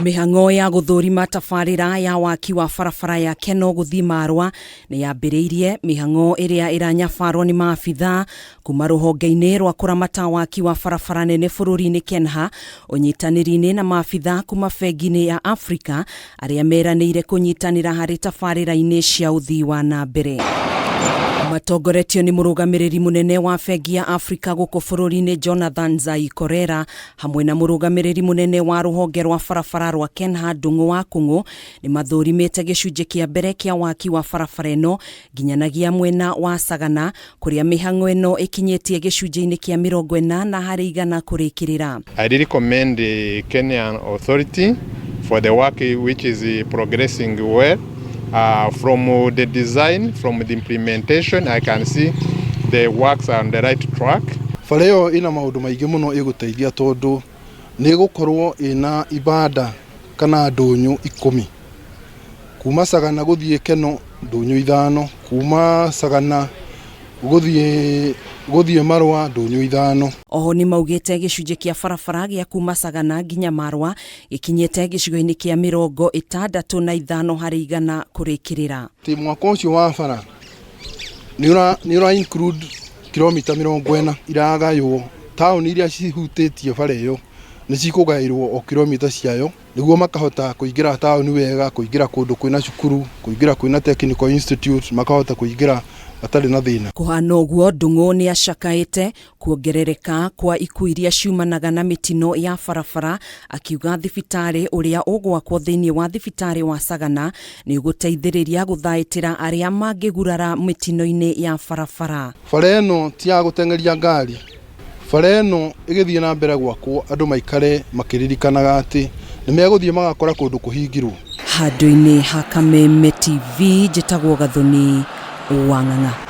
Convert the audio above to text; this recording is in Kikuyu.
Mĩhang'o ya gũthũrima tabarĩra ya waki wa barabara ya Kenol gũthiĩ Marwa nĩ yambĩrĩirie. Mĩhang'o ĩrĩa ĩranyabarwo nĩ maabitha kuma rũhonge-inĩ rwa kũramata waki wa barabara nene bũrũri-inĩ KENHA, ũnyitanĩri-inĩ na maabitha kuma bengi-inĩ ya Africa arĩa meranĩire kũnyitanĩra harĩ tabarĩra-inĩ cia ũthii wa na mbere. Matongoretio nĩ mũrũgamĩrĩri mũnene wa bengi ya Africa gũkũ bũrũri-inĩ Jonathan Zai Korera hamwe na mũrũgamĩrĩri mũnene wa rũhonge rwa barabara rwa KENHA Ndung'u wa Kung'u, nĩ mathũrimĩte gĩcunjĩ kĩa mbere kĩa waki wa barabara ĩno nginyanagia mwena wa Sagana, kũrĩa mĩhang'o ĩno ĩkinyĩtie gĩcunjĩ-inĩ kĩa 80% kũrĩkĩrĩra. I really commend the Kenyan authority for the work which is progressing well. From the design, from the implementation, I can see the works are on the right track. Bara ĩyo ĩna maũndũ maingĩ mũno ĩgũteithia, tondũ nĩ ĩgũkorwo ĩna ibanda kana ndũnyũ 10, kuma Sagana gũthiĩ Keno ndũnyũ 5, kuma Sagana gũthiĩ Marũa ndũnyũ 5. Oho nĩ maugĩte gĩcunjĩ kĩa barabara gĩa kuma Sagana nginya Marwa gĩkinyĩte gĩcigo-inĩ kĩa 65% kũrĩkĩrĩra. Atĩ mwako ũcio wa bara nĩ ũra include kilomita 40 iragaywo. Taũni iria cihutĩtie bara ĩyo nĩ cikũgaĩrwo o kilomita ciayo, nĩguo makahota kũingĩra taũni wega, kũingĩra kũndũ kwĩna cukuru, kũingĩra kwĩna technical institute, makahota kũingĩra matarĩ na thĩna. Kũhana ũguo, Ndung'u nĩ acakaĩte kuongerereka kwa ikuũ iria ciumanaga na mĩtino ya barabara, akiuga thibitarĩ ũrĩa ũgwakwo thĩinĩ wa thibitarĩ wa Sagana nĩ ũgũteithĩrĩria gũthaitĩra arĩa mangĩgurara mĩtino-inĩ ya barabara. Bara ĩno ti ya gũteng'eria ngari. Bara ĩno ĩgĩthiĩ na mbere gwakwo, andũ maikare makĩririkanaga atĩ nĩ megũthiĩ magakora kũndũ kũhingirwo. Handũ-inĩ ha Kameme TV, njĩtagwo Gathoni wa Ng'ang'a.